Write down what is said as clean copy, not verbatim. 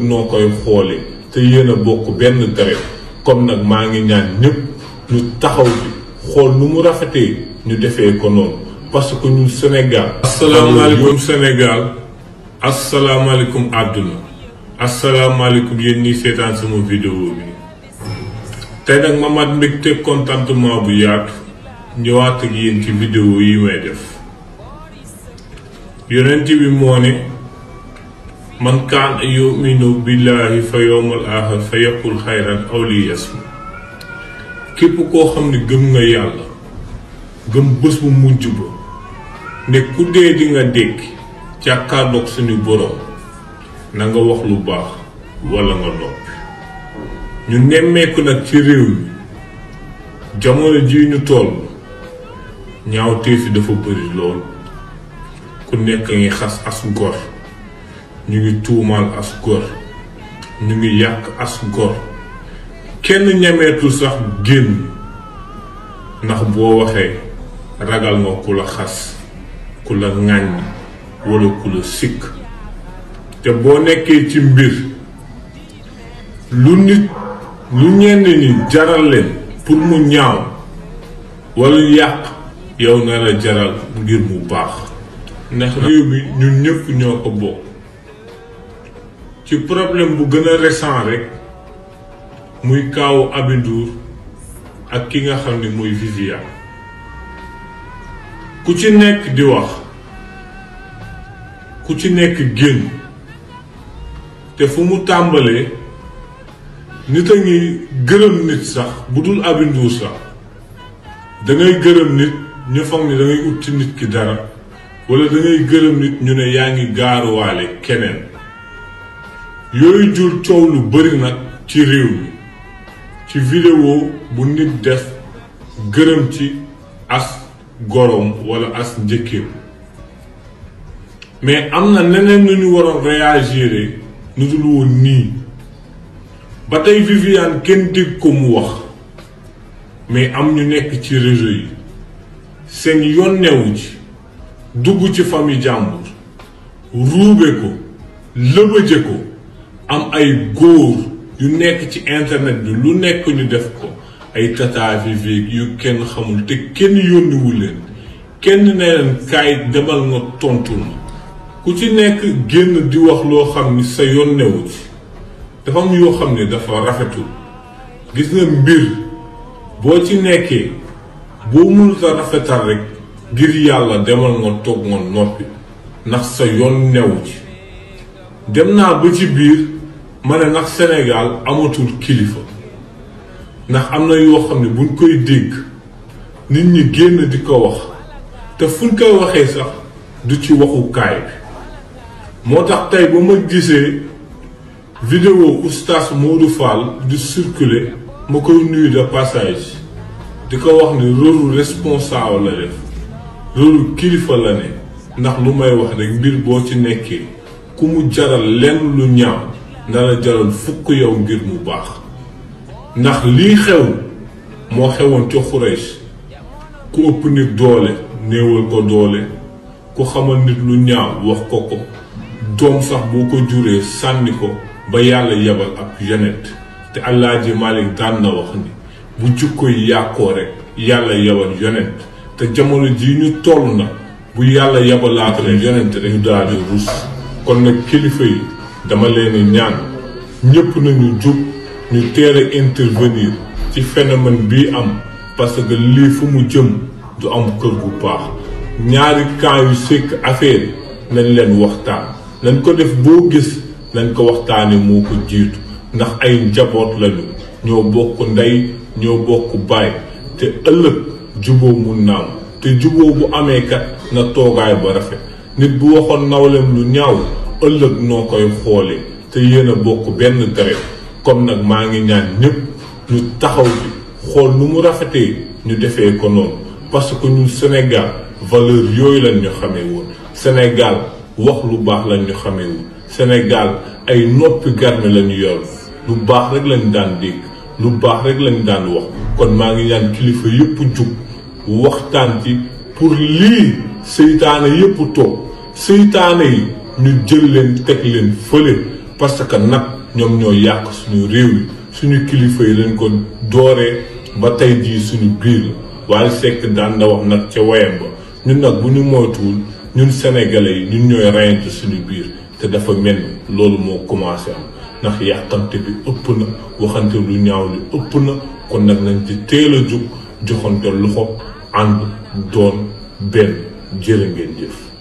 noo koy xoole te yéen a bokk benn deret comme nag maa ngi ñaan ñëpp ñu taxaw bi xool nu mu rafetee ñu defee ko noonu parce que ñun Sénégal. asalaamaaleykum Sénégal asalaamaaleykum àdduna asalaamaaleykum yéen ñi seetaan sama vidéo bi tey nag ma mat mbégte contentement bu yaatu ñëwaat ak yéen ci vidéo yi may def yonent bi moo ne man kaan yuminu billahi fa yawmal aaxir fa yaqul xayran aw liyasmut képp koo xam ne gëm nga yàlla gëm bés bu mujj ba ne ku dee di nga dékki jàkkaarloog suñu boroom na nga wax lu baax walla nga noppi. ñu nemmeeku nag ci réew mi jamono ji ñu toll ñaawteef yi dafa bari lool ku nekk ngi xas as gor ñu ngi tuumaal as gor ñu ngi yàq as gor kenn ñemeetul sax génn ndax boo waxee ragal nga ku la xas ku la ŋàññ walla ku la sikk te boo nekkee ci mbir lu ñenn ñi jaral leen pour mu ñaaw walla yàq yow na la jaral ngir mu baax ndax réew mi ñun ñëpp ñoo ko bokk. ci problème bu gën a récent rek muy kaawu Aby Ndour ak ki nga xam ne muy Viviane ku ci nekk di wax ku ci nekk génn te fu mu tàmbalee nit a ngi gërëm nit sax bu dul Aby Ndour sax dangay gërëm nit ñu foog ni dangay ut ci nit ki dara walla dangay gërëm nit ñu ne yaa ngi gaaruwaale keneen yooyu jur coow lu bari nag ci réew mi ci vidéo bu nit def gërëm ci as gorom walla as njëkkeem mais am na neneen nu ñu waroon réagir nu dul woon nii ba tey Viviane kenn dégg ko mu wax mais am ñu nekk ci réseau yi seen yoon newu ci dugg ci famille jàmbur ruube ko lëbëje ko am ay góor yu nekk ci internet bi lu nekk ñu def ko ay tata Vivi yu kenn xamul te kenn yónniwu leen kenn ne leen kaay demal nga tontu ma ku ci nekk génn di wax loo xam ni sa yoon newu ci dafa am yoo xam ne dafa rafetul gis nga mbir boo ci nekkee boo mënut a rafetal rek ngir yàlla demal nga toog nga noppi ndax sa yoon newu ci. dem naa ba ci biir ma ne ndax Sénégal amatul kilifa ndax am na yoo xam ne buñ koy dégg nit ñi génn di ko wax te fuñ koy waxee sax du ci waxukaay bi moo tax tey ba ma gisee vidéo oustaz Modou Fall di circuler ma koy nuyu de passage di ko wax ni rôle responsable la def rôle kilifa la ne ndax lu may wax rek mbir boo ci nekkee ku mu jaral lenn lu ñaaw na la jaral fukk yow ngir mu baax ndax lii xew moo xewoon ca Xuraysh ku ëpp nit doole néewal ko doole ku xamal nit lu ñaaw wax ko ko doom sax boo ko juree sànni ko ba yàlla yebal ab yonent te Alaaji Malik daan na wax ni bu jukko yi yàqoo rek yàlla yebal yonent te jamono ji ñu toll na bu yàlla yebalaatale yonent rek ñu daal di rus kon nag kilifa yi dama leen ñaan ñëpp nañu jub ñu teel a intervenir ci phénomène bii am parce que lii fu mu jëm du am kër gu baax ñaari camp yu sekk affaire nañ leen waxtaan nañ ko def boo gis nañ ko waxtaane moo ko jiitu ndax ay njaboot lañu ñoo bokk ndey ñoo bokk baay te ëllëg juboo mun naam te juboo bu amee kat na toogaay ba rafet nit bu waxoon nawlem lu ñaaw ëllëg noo koy xoole te yéen a bokk benn deret comme nag maa ngi ñaan ñëpp ñu taxaw bi xool nu mu rafetee ñu defee ko noonu parce que ñun Sénégal valeur yooyu lañ ñu xamee woon Sénégal wax lu baax lañ ñu xamee woon Sénégal ay noppi garme lañu yor lu baax rek lañ daan dégg lu baax rek lañ daan wax kon maa ngi ñaan kilifa yëpp jug waxtaan ci pour lii seytaane yëpp toog seytaane yi ñu jël leen teg leen fële parce que nag ñoom ñoo yàq suñu réew yi suñu kilifa yi lañ ko dooree ba tey jii suñu biir la Wally Seck daan na wax nag ca wayam ba ñun nag bu ñu moytuwul ñun sénégalais yi ñun ñooy reyante suñu biir te dafa mel ni loolu moo commencé am ndax yàqante bi ëpp na waxante lu ñaaw li ëpp na kon nag nañ ci teel a jóg joxante loxo ànd doon benn jërë ngeen jëf